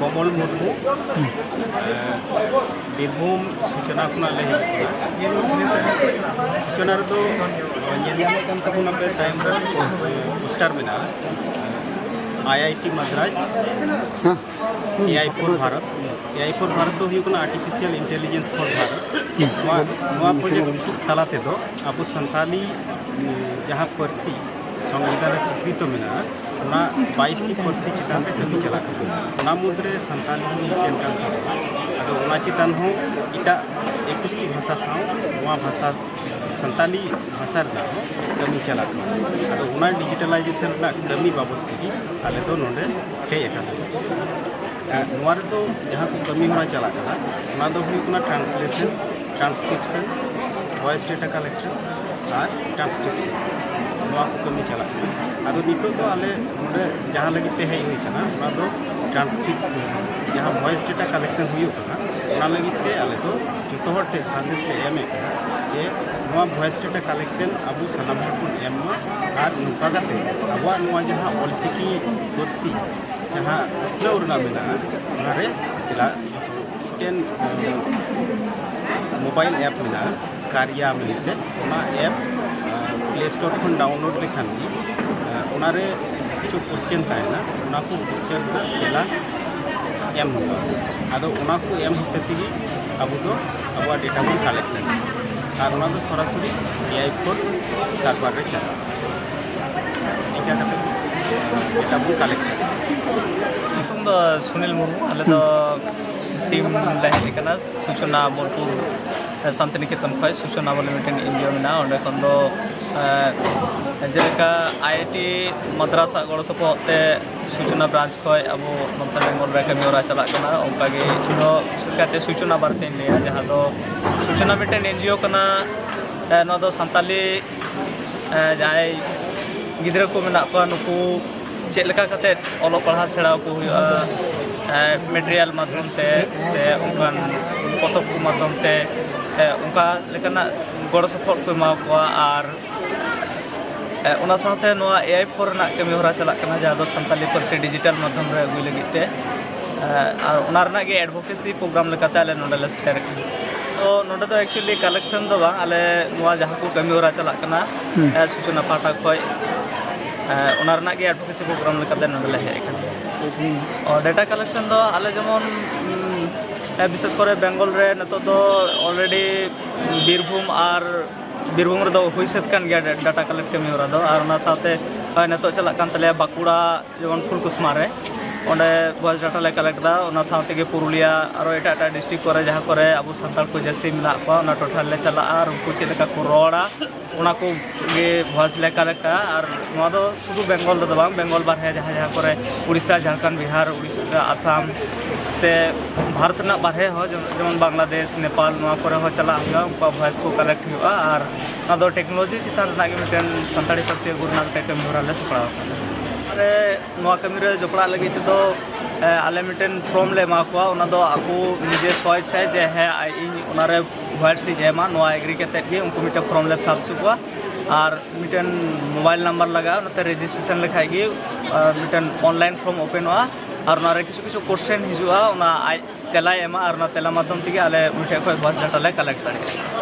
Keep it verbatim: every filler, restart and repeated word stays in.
ᱠᱚᱢᱚᱞ ᱢᱩᱨᱢᱩ, ᱵᱤᱨᱵᱷᱩᱢ ᱥᱩᱪᱚᱱᱟ ᱠᱷᱚᱱᱟᱜ ᱞᱮ ᱦᱤᱡᱩᱜ ᱠᱟᱱᱟ᱾ ᱥᱩᱪᱚᱱᱟ ᱨᱮᱫᱚ ᱧᱮᱞ ᱧᱟᱢᱚᱜ ᱠᱟᱱ ᱛᱟᱵᱚᱱᱟ ᱯᱮ ᱛᱟᱭᱚᱢ ᱨᱮ ᱯᱳᱥᱴᱟᱨ ᱢᱮᱱᱟᱜᱼᱟ, I I T Madras, A I for Bharat. A I for Bharat ᱫᱚ ᱦᱩᱭᱩᱜ ᱠᱟᱱᱟ ᱟᱨᱴᱤᱯᱷᱤᱥᱤᱭᱟᱞ ᱤᱱᱴᱮᱞᱤᱡᱮᱱᱥ ᱯᱷᱚᱨ ᱵᱷᱟᱨᱚᱛ᱾ ᱱᱚᱣᱟ, ᱱᱚᱣᱟ ᱯᱨᱚᱡᱮᱠᱴ ᱛᱟᱞᱟ ᱛᱮᱫᱚ ᱟᱵᱚ ᱥᱟᱱᱛᱟᱞᱤ, ᱩᱸ, ᱡᱟᱦᱟᱸ ᱯᱟᱹᱨᱥᱤ ᱥᱚᱝᱵᱤᱫᱷᱟᱱ ᱨᱮ ᱥᱤᱠᱨᱤᱛᱚ ᱢᱮᱱᱟᱜᱼᱟ, ᱚᱱᱟ ᱵᱟᱭᱤᱥ ᱴᱤ ᱯᱟᱹᱨᱥᱤ ᱪᱮᱛᱟᱱ ᱨᱮ ᱠᱟᱹᱢᱤ ᱪᱟᱞᱟᱜ ᱠᱟᱱᱟ᱾ ᱚᱱᱟ ᱢᱩᱫᱽᱨᱮ ᱥᱟᱱᱛᱟᱞᱤ ᱦᱚᱸ ᱢᱤᱫᱴᱮᱱ ᱠᱟᱱ ᱛᱟᱵᱚᱱᱟ᱾ ᱟᱫᱚ ᱚᱱᱟ ᱪᱮᱛᱟᱱ ᱦᱚᱸ ᱮᱴᱟᱜ ᱮᱠᱩᱥ ᱴᱤ ᱵᱷᱟᱥᱟ ᱥᱟᱶ ᱱᱚᱣᱟ ᱵᱷᱟᱥᱟ, ᱥᱟᱱᱛᱟᱞᱤ ᱵᱷᱟᱥᱟ ᱨᱮᱱᱟᱜ ᱦᱚᱸ ᱠᱟᱹᱢᱤ ᱪᱟᱞᱟᱜ ᱠᱟᱱᱟ᱾ ᱟᱫᱚ ᱚᱱᱟ ᱰᱤᱡᱤᱴᱟᱞᱟᱭᱡᱮᱥᱚᱱ ᱨᱮᱱᱟᱜ ᱠᱟᱹᱢᱤ ᱵᱟᱵᱚᱫ ᱛᱮᱜᱮ ᱟᱞᱮ ᱫᱚ ᱱᱚᱰᱮ ᱦᱮᱡ ᱟᱠᱟᱱᱟ᱾ ᱮ, ᱱᱚᱣᱟ ᱨᱮᱫᱚ ᱡᱟᱦᱟᱸ ᱠᱚ ᱠᱟᱹᱢᱤ ᱦᱚᱨᱟ ᱪᱟᱞᱟᱜ ᱠᱟᱱᱟ, ᱚᱱᱟ ᱫᱚ ᱦᱩᱭᱩᱜ ᱠᱟᱱᱟ translation, transcription, voice data collection ᱟᱨ ᱴᱨᱟᱱᱥᱠᱨᱤᱯᱥᱚᱱ, ᱱᱚᱣᱟ ᱠᱚ ᱠᱟᱹᱢᱤ ᱪᱟᱞᱟᱜ ᱠᱟᱱᱟ᱾ ᱟᱫᱚ ᱱᱤᱛᱚᱜ ᱫᱚ ᱟᱞᱮ ᱱᱚᱰᱮ ᱡᱟᱦᱟᱸ ᱞᱟᱹᱜᱤᱫ ᱛᱮ ᱦᱮᱡ ᱦᱩᱭ ᱠᱟᱱᱟ, ᱚᱱᱟ ᱫᱚ ᱴᱨᱟᱱᱥᱠᱨᱤᱯ, ᱡᱟᱦᱟᱸ ᱵᱷᱚᱭᱮᱥ ᱰᱮᱴᱟ ᱠᱟᱞᱮᱠᱥᱚᱱ ᱦᱩᱭᱩᱜ ᱠᱟᱱᱟ, ᱚᱱᱟ ᱞᱟᱹᱜᱤᱫ ᱛᱮ ᱟᱞᱮ ᱫᱚ ᱡᱚᱛᱚ ᱦᱚᱲ ᱴᱷᱮᱱ ᱥᱟᱸᱫᱮᱥ ᱞᱮ ᱮᱢᱮᱫ ᱠᱟᱱᱟ ᱡᱮ ᱱᱚᱣᱟ ᱵᱷᱚᱭᱮᱥ ᱰᱮᱴᱟ ᱠᱟᱞᱮᱠᱥᱚᱱ ᱟᱵᱚ ᱥᱟᱱᱟᱢ ᱦᱚᱲ ᱵᱚᱱ ᱮᱢ ᱢᱟ, ᱟᱨ ᱱᱚᱝᱠᱟ ᱠᱟᱛᱮ ᱟᱵᱚᱣᱟᱜ ᱱᱚᱣᱟ ᱡᱟᱦᱟᱸ ᱚᱞᱪᱤᱠᱤ ᱯᱟᱹᱨᱥᱤ ᱡᱟᱦᱟᱸ ᱩᱛᱱᱟᱹᱣ ᱨᱮᱱᱟᱜ ᱢᱮᱱᱟᱜᱼᱟ, ᱚᱱᱟᱨᱮ ᱪᱮᱫᱟᱜ ᱢᱤᱫᱴᱮᱱ, ᱮᱸ, ᱢᱳᱵᱟᱭᱤᱞ ᱮᱯ ᱢᱮᱱᱟᱜᱼᱟ, ᱠᱟᱨᱭᱟ ᱢᱮᱱᱛᱮ᱾ ᱚᱱᱟ ᱮᱯ, ᱮᱸ, ᱯᱞᱮ ᱥᱴᱳᱨ ᱠᱷᱚᱱ ᱰᱟᱣᱩᱱᱞᱳᱰ ᱞᱮᱠᱷᱟᱱ ᱜᱮ, ᱮᱸ, ᱚᱱᱟᱨᱮ ᱠᱤᱪᱷᱩ ᱠᱚᱥᱪᱮᱱ ᱛᱟᱦᱮᱱᱟ, ᱚᱱᱟ ᱠᱚ ᱠᱚᱥᱪᱮᱱ ᱨᱮᱱᱟᱜ ᱛᱮᱞᱟ ᱮᱢ ᱦᱩᱭᱩᱜᱼᱟ᱾ ᱟᱫᱚ ᱚᱱᱟ ᱠᱚ ᱮᱢ ᱦᱚᱛᱮ ᱛᱮᱜᱮ ᱟᱵᱚ ᱫᱚ ᱟᱵᱚᱣᱟᱜ ᱰᱮᱴᱟ ᱵᱚᱱ ᱠᱟᱞᱮᱠᱴ ᱫᱟᱲᱮᱭᱟᱜᱼᱟ, ᱟᱨ ᱚᱱᱟ ᱫᱚ ᱥᱚᱨᱟᱥᱚᱨᱤ ᱮ ᱟᱭ ᱯᱷᱳᱨ ᱥᱟᱨᱵᱷᱟᱨ ᱨᱮ ᱪᱟᱞᱟᱜᱼᱟ᱾ ᱤᱱᱠᱟ ᱠᱟᱛᱮ ᱰᱮᱴᱟ ᱵᱚᱱ ᱠᱟᱞᱮᱠᱴ ᱫᱟᱲᱮᱭᱟᱜᱼᱟ᱾ ᱧᱩᱛᱩᱢ ᱫᱚ ᱥᱩᱱᱤᱞ ᱢᱩᱨᱢᱩ᱾ ᱟᱞᱮ ᱫᱚ ᱴᱤᱢ ᱞᱮ ᱦᱮᱡ ᱟᱠᱟᱱᱟ ᱥᱩᱪᱚᱱᱟ ᱵᱳᱞᱯᱩᱨ ᱥᱟᱱᱛᱤᱱᱤᱠᱮᱛᱚᱱ ᱠᱷᱚᱱ᱾ ᱥᱩᱪᱚᱱᱟ ᱵᱚᱞᱮ ᱢᱤᱫᱴᱮᱱ ᱮᱱ ᱡᱤ ᱳ ᱢᱮᱱᱟᱜᱼᱟ, ᱚᱸᱰᱮ ᱠᱷᱚᱱ ᱫᱚ, ᱮᱸ, ᱡᱮᱞᱮᱠᱟ ᱟᱭ ᱟᱭ ᱴᱤ ᱢᱟᱫᱽᱨᱟᱥ ᱟᱜ ᱜᱚᱲᱚ ᱥᱚᱯᱚᱦᱚᱫ ᱛᱮ ᱥᱩᱪᱚᱱᱟ ᱵᱨᱟᱧᱪ ᱠᱷᱚᱱ ᱟᱵᱚ ᱱᱚᱛᱮ ᱵᱮᱝᱜᱚᱞ ᱨᱮ ᱠᱟᱹᱢᱤ ᱦᱚᱨᱟ ᱪᱟᱞᱟᱜ ᱠᱟᱱᱟ᱾ ᱚᱱᱠᱟᱜᱮ ᱤᱧ ᱫᱚ ᱵᱤᱥᱮᱥ ᱠᱟᱭᱛᱮ ᱥᱩᱪᱚᱱᱟ ᱵᱟᱨᱮᱛᱮᱧ ᱞᱟᱹᱭᱟ, ᱡᱟᱦᱟᱸ ᱫᱚ ᱥᱩᱪᱚᱱᱟ ᱢᱤᱫᱴᱮᱱ ᱮᱱ ᱡᱤ ᱳ ᱠᱟᱱᱟ᱾ ᱮᱸ, ᱱᱚᱣᱟ ᱫᱚ ᱥᱟᱱᱛᱟᱞᱤ, ᱮᱸ, ᱡᱟᱦᱟᱸᱭ ᱜᱤᱫᱽᱨᱟᱹ ᱠᱚ ᱢᱮᱱᱟᱜ ᱠᱚᱣᱟ, ᱱᱩᱠᱩ ᱪᱮᱫ ᱞᱮᱠᱟ ᱠᱟᱛᱮ ᱚᱞᱚᱜ ᱯᱟᱲᱦᱟᱣ ᱥᱮᱬᱟ ᱟᱠᱚ ᱦᱩᱭᱩᱜᱼᱟ, ᱮᱸ, ᱢᱮᱴᱮᱨᱤᱭᱟᱞ ᱢᱟᱫᱽᱫᱷᱚᱢ ᱛᱮ ᱥᱮ ᱚᱱᱠᱟᱱ ᱯᱚᱛᱚᱵ ᱠᱚ ᱢᱟᱫᱽᱫᱷᱚᱢ ᱛᱮ, ᱮᱸ, ᱚᱱᱠᱟ ᱞᱮᱠᱟᱱᱟᱜ ᱜᱚᱲᱚ ᱥᱚᱯᱚᱦᱚᱫ ᱠᱚ ᱮᱢᱟ ᱠᱚᱣᱟ᱾ ᱟᱨ, ᱮᱸ, ᱚᱱᱟ ᱥᱟᱶᱛᱮ ᱱᱚᱣᱟ ᱮ ᱟᱭ ᱯᱷᱳᱨ ᱨᱮᱱᱟᱜ ᱠᱟᱹᱢᱤ ᱦᱚᱨᱟ ᱪᱟᱞᱟᱜ ᱠᱟᱱᱟ, ᱡᱟᱦᱟᱸ ᱫᱚ ᱥᱟᱱᱛᱟᱞᱤ ᱯᱟᱹᱨᱥᱤ ᱰᱤᱡᱤᱴᱟᱞ ᱢᱟᱫᱽᱫᱷᱚᱢ ᱨᱮ ᱟᱹᱜᱩᱭ ᱞᱟᱹᱜᱤᱫ ᱛᱮ᱾ ᱟᱨ ᱚᱱᱟ ᱨᱮᱱᱟᱜ ᱜᱮ ᱮᱰᱵᱷᱳᱠᱮᱥᱤ ᱯᱨᱳᱜᱨᱟᱢ ᱞᱮᱠᱟᱛᱮ ᱟᱞᱮ ᱱᱚᱰᱮ ᱞᱮ ᱥᱮᱴᱮᱨ ᱟᱠᱟᱱᱟ᱾ ᱛᱚ ᱱᱚᱰᱮ ᱫᱚ ᱮᱠᱪᱩᱭᱮᱞᱤ ᱠᱟᱞᱮᱠᱥᱚᱱ ᱫᱚ ᱵᱟᱝ, ᱟᱞᱮ ᱱᱚᱣᱟ ᱡᱟᱦᱟᱸ ᱠᱚ ᱠᱟᱹᱢᱤ ᱦᱚᱨᱟ ᱪᱟᱞᱟᱜ ᱠᱟᱱᱟ, ᱦᱩᱸ᱾ ᱮ, ᱥᱩᱪᱚᱱᱟ ᱯᱟᱦᱴᱟ ᱠᱷᱚᱱ, ᱮ, ᱚᱱᱟ ᱨᱮᱱᱟᱜ ᱜᱮ ᱮᱰᱵᱷᱳᱠᱮᱥᱤ ᱯᱨᱳᱜᱨᱟᱢ ᱞᱮᱠᱟᱛᱮ ᱱᱚᱰᱮ ᱞᱮ ᱦᱮᱡ ᱟᱠᱟᱱᱟ᱾ ᱦᱩᱸ᱾ ᱚ, ᱰᱮᱴᱟ ᱠᱟᱞᱮᱠᱥᱚᱱ ᱫᱚ ᱟᱞᱮ ᱡᱮᱢᱚᱱ, ᱩᱢ, ᱮ, ᱵᱤᱥᱮᱥ ᱠᱚᱨᱮ ᱵᱮᱝᱜᱚᱞ ᱨᱮ ᱱᱤᱛᱚᱜ ᱫᱚ ᱚᱞᱨᱮᱰᱤ ᱵᱤᱨᱵᱷᱩᱢ ᱟᱨ ᱵᱤᱨᱵᱷᱩᱢ ᱨᱮᱫᱚ ᱦᱩᱭ ᱥᱟᱹᱛ ᱠᱟᱱ ᱜᱮᱭᱟ ᱰᱮ-, ᱰᱟᱴᱟ ᱠᱟᱞᱮᱠᱴ ᱠᱟᱹᱢᱤ ᱦᱚᱨᱟ ᱫᱚ᱾ ᱟᱨ ᱚᱱᱟ ᱥᱟᱶᱛᱮ ᱱᱚᱜᱼᱚᱭ ᱱᱤᱛᱚᱜ ᱪᱟᱞᱟᱜ ᱠᱟᱱ ᱛᱟᱞᱮᱭᱟ ᱵᱟᱸᱠᱩᱲᱟ, ᱡᱮᱢᱚᱱ ᱯᱷᱩᱞᱠᱩᱥᱢᱟ ᱨᱮ, ᱚᱸᱰᱮ ᱵᱷᱚᱭᱮᱥ ᱰᱟᱴᱟ ᱞᱮ ᱠᱟᱞᱮᱠᱴ ᱮᱫᱟ᱾ ᱚᱱᱟ ᱥᱟᱶ ᱛᱮᱜᱮ ᱯᱩᱨᱩᱞᱤᱭᱟ, ᱟᱨᱚ ᱮᱴᱟᱜ ᱮᱴᱟᱜ ᱰᱤᱥᱴᱨᱤᱠᱴ ᱠᱚᱨᱮ ᱡᱟᱦᱟᱸ ᱠᱚᱨᱮ ᱟᱵᱚ ᱥᱟᱱᱛᱟᱲ ᱠᱚ ᱡᱟᱹᱥᱛᱤ ᱢᱮᱱᱟᱜ ᱠᱚᱣᱟ, ᱚᱱᱟ ᱴᱚᱴᱷᱟ ᱨᱮᱞᱮ ᱪᱟᱞᱟᱜᱼᱟ ᱟᱨ ᱩᱱᱠᱩ ᱪᱮᱫ ᱞᱮᱠᱟ ᱠᱚ ᱨᱚᱲᱟ, ᱚᱱᱟ ᱠᱚ ᱜᱮ ᱵᱷᱚᱭᱮᱥ ᱞᱮ ᱠᱟᱞᱮᱠᱴᱟ᱾ ᱟᱨ ᱱᱚᱣᱟ ᱫᱚ ᱥᱩᱫᱷᱩ ᱵᱮᱝᱜᱚᱞ ᱨᱮᱫᱚ ᱵᱟᱝ, ᱵᱮᱝᱜᱚᱞ ᱵᱟᱨᱦᱮ ᱡᱟᱦᱟᱸ ᱡᱟᱦᱟᱸ ᱠᱚᱨᱮ, ᱩᱲᱤᱥᱥᱟ, ᱡᱷᱟᱲᱠᱷᱚᱸᱰ, ᱵᱤᱦᱟᱨ, ᱩᱲᱤᱥᱥᱟ, ᱟᱥᱟᱢ, ᱥᱮ ᱵᱷᱟᱨᱚᱛ ᱨᱮᱱᱟᱜ ᱵᱟᱨᱦᱮ ᱦᱚᱸ, ᱡᱮᱢᱚᱱ, ᱡᱮᱢᱚᱱ ᱵᱟᱝᱞᱟᱫᱮᱥ, ᱱᱮᱯᱟᱞ, ᱱᱚᱣᱟ ᱠᱚᱨᱮ ᱦᱚᱸ ᱪᱟᱞᱟᱜ ᱦᱩᱭᱩᱜᱼᱟ, ᱩᱱᱠᱩᱣᱟᱜ ᱵᱷᱚᱭᱮᱥ ᱠᱚ ᱠᱟᱞᱮᱠᱴ ᱦᱩᱭᱩᱜᱼᱟ᱾ ᱟᱨ ᱚᱱᱟ ᱫᱚ ᱴᱮᱠᱱᱳᱞᱚᱡᱤ ᱪᱮᱛᱟᱱ ᱨᱮᱱᱟᱜ ᱜᱮ ᱢᱤᱫᱴᱮᱱ ᱥᱟᱱᱛᱟᱲᱤ ᱯᱟᱹᱨᱥᱤ ᱟᱹᱜᱩ ᱨᱮᱱᱟᱜ ᱢᱤᱫᱴᱮᱱ ᱠᱟᱹᱢᱤ ᱦᱚᱨᱟ ᱞᱮ ᱥᱟᱯᱲᱟᱣ ᱟᱠᱟᱫᱟ᱾ ᱟᱨ ᱱᱚᱣᱟ ᱠᱟᱹᱢᱤ ᱨᱮ ᱡᱚᱯᱲᱟᱜ ᱞᱟᱹᱜᱤᱫ ᱛᱮᱫᱚ, ᱮ, ᱟᱞᱮ ᱢᱤᱫᱴᱮᱱ ᱯᱷᱨᱚᱢ ᱞᱮ ᱮᱢᱟ ᱠᱚᱣᱟ, ᱚᱱᱟ ᱫᱚ ᱟᱠᱚ ᱱᱤᱡᱮ ᱥᱚ ᱤᱪᱪᱷᱟᱭ ᱡᱮ ᱦᱮᱸ, ᱤᱧ ᱚᱱᱟᱨᱮ ᱵᱷᱚᱭᱮᱥ ᱤᱧ ᱮᱢᱟ, ᱱᱚᱣᱟ ᱮᱜᱽᱨᱤ ᱠᱟᱛᱮᱫ ᱜᱮ ᱩᱱᱠᱩ ᱢᱤᱫᱴᱮᱱ ᱯᱷᱨᱚᱢ ᱞᱮ ᱯᱷᱤᱞᱟᱯ ᱦᱚᱪᱚ ᱠᱚᱣᱟ᱾ ᱟᱨ ᱢᱤᱫᱴᱮᱱ ᱢᱳᱵᱟᱭᱤᱞ ᱱᱟᱢᱵᱟᱨ ᱞᱟᱜᱟᱜᱼᱟ, ᱚᱱᱟᱛᱮ ᱨᱮᱡᱤᱥᱴᱨᱮᱥᱚᱱ ᱞᱮᱠᱷᱟᱡ ᱜᱮ, ᱟᱨ ᱢᱤᱫᱴᱮᱱ ᱚᱱᱞᱟᱭᱤᱱ ᱯᱷᱨᱚᱢ ᱳᱯᱮᱱᱚᱜᱼᱟ᱾ ᱟᱨ ᱚᱱᱟᱨᱮ ᱠᱤᱪᱷᱩ ᱠᱤᱪᱷᱩ ᱠᱚᱥᱪᱮᱱ ᱦᱤᱡᱩᱜᱼᱟ, ᱚᱱᱟ ᱟᱡ ᱛᱮᱞᱟᱭ ᱮᱢᱟ, ᱟᱨ ᱚᱱᱟ ᱛᱮᱞᱟ ᱢᱟᱫᱽᱫᱷᱚᱢ ᱛᱮᱜᱮ ᱟᱞᱮ ᱩᱱᱤ ᱴᱷᱮᱡ ᱠᱷᱚᱡ ᱵᱷᱚᱭᱮᱥ ᱰᱟᱴᱟ ᱞᱮ ᱠᱟᱞᱮᱠᱴ ᱫᱟᱲᱮᱭᱟᱜᱼᱟ᱾